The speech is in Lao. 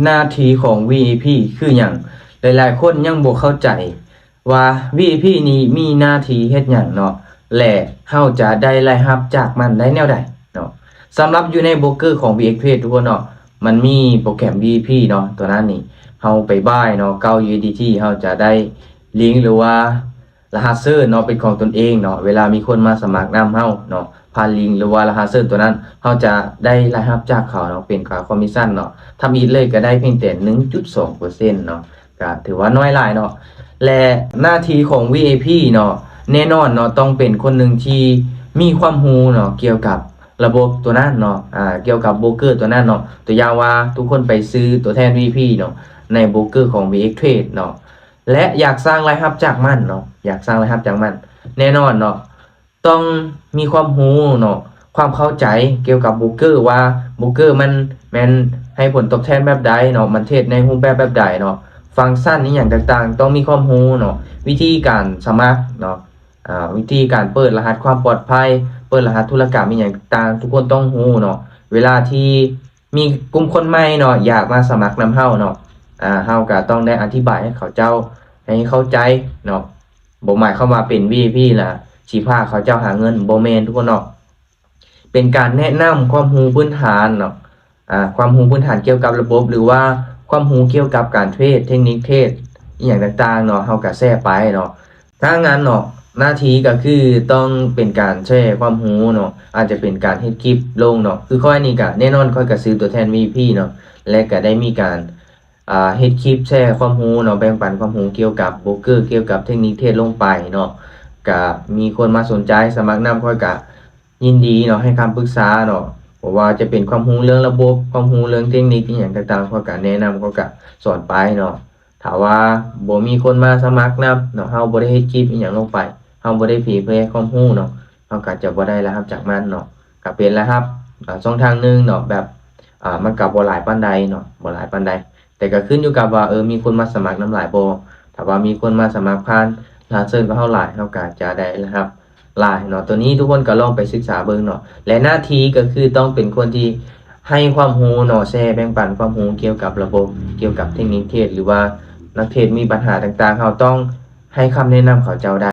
ໜ້າທີ່ຂອງ ວີໄອພີ ຄືຫຍັງ? ຫຼາຍໆຄົນຍັງບໍ່ເຂົ້າໃຈວ່າ ວີໄອພີ ນີ້ມີໜ້າທີ່ເຮັດຫຍັງເນາະ ແລະ ເຮົາຈະໄດ້ລາຍຮັບຈາກມັນໄດ້ແນວໃດເນາະ? ສຳລັບຢູ່ໃນໂບຣກເກີຂອງ ວີເອັກເທຣດ ທຸກຄົນເນາະ ມັນມີໂປຣແກຣມ ວີໄອພີ ເນາະ ຕົວນັ້ນນີ້ ເຮົາໄປບາຍເນາະ ເກົ້າ ຢູເອັສດີທີ ເຮົາຈະໄດ້ລິງ ຫຼືວ່າ ລະຫັດເຊີນເນາະ ເປັນຂອງຕົນເອງເນາະ ເວລາມີຄົນມາສະໝັກນຳເຮົາເນາະ ຜ່ານລິງ ຫຼືວ່າລະຫັດເຊີນຕົວນັ້ນ ເຮົາຈະໄດ້ລາຍຮັບຈາກເຂົາເນາະ ເປັນຄ່າຄອມມິດຊັນເນາະ ທຳອິດເລີຍກໍໄດ້ພຽງແຕ່ ໜຶ່ງຈຸດສອງເປີເຊັນເນາະ ກໍຖືວ່ານ້ອຍຫຼາຍເນາະ ແລະ ໜ້າທີ່ຂອງ ວີໄອພີ ເນາະ ແນ່ນອນເນາະ ຕ້ອງເປັນຄົນໜຶ່ງທີ່ມີຄວາມຮູ້ເນາະ ກ່ຽວກັບລະບົບຕົວນັ້ນເນາະ ອາ ກ່ຽວກັບໂບຣກເກີຕົວນັ້ນເນາະ ຕົວຢ່າງວ່າທຸກຄົນໄປຊື້ຕົວແທນ ວີໄອພີ ເນາະ ໃນໂບຣກເກີຂອງ ວີເອັກເທຣດ ເນາະ ແລະ ຢາກສ້າງລາຍຮັບຈາກມັນເນາະ ຢາກສ້າງລາຍຮັບຈາກມັນ ແນ່ນອນເນາະ ຕ້ອງມີຄວາມຮູ້ເນາະ ຄວາມເຂົ້າໃຈກ່ຽວກັບໂບຣກເກີວ່າ ໂບຣກເກີມັນແມ່ນໃຫ້ຜົນຕອບແທນແບບໃດເນາະ ມັນເທຣດໃນຮູບແບບແບບໃດເນາະ ຟັງຊັນອີ່ຫຍັງຕ່າງໆ ຕ້ອງມີຄວາມຮູ້ເນາະ ວິທີການສະໝັກເນາະ ອາ ວິທີການເປີດລະຫັດຄວາມປອດໄພ ເປີດລະຫັດທຸລະກຳອີ່ຫຍັງຕ່າງໆ ທຸກຄົນຕ້ອງຮູ້ເນາະ ເວລາທີ່ ມີກຸ່ມຄົນໃໝ່ເນາະ ຢາກມາສະໝັກນຳເຮົາເນາະ ອາ ເຮົາກໍຕ້ອງໄດ້ອະທິບາຍໃຫ້ເຂົາເຈົ້າໃຫ້ເຂົ້າໃຈເນາະ ບໍ່ໝາຍຄວາມວ່າເປັນ ວີໄອພີ ລະຊິພາເຂົາເຈົ້າຫາເງິນ ບໍ່ແມ່ນທຸກຄົນເນາະ ເປັນການແນະນຳຄວາມຮູ້ພື້ນຖານເນາະ ອາ ຄວາມຮູ້ພື້ນຖານກ່ຽວກັບລະບົບ ຫຼືວ່າຄວາມຮູ້ກ່ຽວກັບການເທຣດ ເທັກນິກເທຣດ ອີ່ຫຍັງຕ່າງໆເນາະ ເຮົາກໍແຊໄປເນາະ ທາງນັ້ນເນາະ ໜ້າທີ່ກໍຄືຕ້ອງເປັນການແຊຄວາມຮູ້ເນາະ ອາດຈະເປັນການເຮັດຄລິບລົງເນາະ ຄືຂ້ອຍນີ້ກະແນ່ນອນຂ້ອຍກະຊື້ຕົວແທນ ວີໄອພີ ເນາະ ແລະກະໄດ້ມີການ ອາ ເຮັດຄລິບແຊຄວາມຮູ້ເນາະ ແບ່ງປັນຄວາມຮູ້ກ່ຽວກັບໂບຣກເກີ ກ່ຽວກັບເທັກນິກເທຣດລົງໄປເນາະ ກະມີຄົນມາສົນໃຈສະໝັກນຳ ຂ້ອຍກະຍິນດີເນາະ ໃຫ້ຄຳປຶກສາເນາະ ບໍ່ວ່າຈະເປັນຄວາມຮູ້ເລື່ອງລະບົບ ຄວາມຮູ້ເລື່ອງເທັກນິກອີ່ຫຍັງຕ່າງໆ ຂ້ອຍກະແນະນຳ ຂ້ອຍກະສອນໄປເນາະ ຖ້າວ່າບໍ່ມີຄົນມາສະໝັກນຳເນາະ ເຮົາບໍ່ໄດ້ເຮັດຄລິບອີ່ຫຍັງລົງໄປ ເຮົາບໍ່ໄດ້ເຜີຍແຜ່ຄວາມຮູ້ເນາະ ເຮົາກໍຈະບໍ່ໄດ້ລາຍຮັບຈາກມັນເນາະ ກໍເປັນລາຍຮັບ ອາ ຊ່ອງທາງໜຶ່ງເນາະ ແບບ ອາ ມັນກໍບໍ່ຫຼາຍປານໃດເນາະ ບໍ່ຫຼາຍປານໃດ ແຕ່ກໍຂຶ້ນຢູ່ກັບວ່າ ເອີ ມີຄົນມາສະໝັກນຳຫຼາຍບໍ່ ຖ້າວ່າມີຄົນມາສະໝັກຜ່ານລາຍເຊີນກັບເຮົາຫຼາຍ ເຮົາກໍຈະໄດ້ລາຍຮັບ ຫຼາຍເນາະ ຕົວນີ້ທຸກຄົນກໍລອງໄປສຶກສາເບິ່ງເນາະ ແລະ ໜ້າທີ່ກໍຄືຕ້ອງເປັນຄົນທີ່ໃຫ້ຄວາມຮູ້ເນາະ ແຊແບ່ງປັນຄວາມຮູ້ກ່ຽວກັບລະບົບ ກ່ຽວກັບເທັກນິກເທຣດ ຫຼືວ່ານັກເທຣດມີບັນຫາຕ່າງໆ ເຮົາຕ້ອງໃຫ້ຄຳແນະນຳເຂົາເຈົ້າໄດ້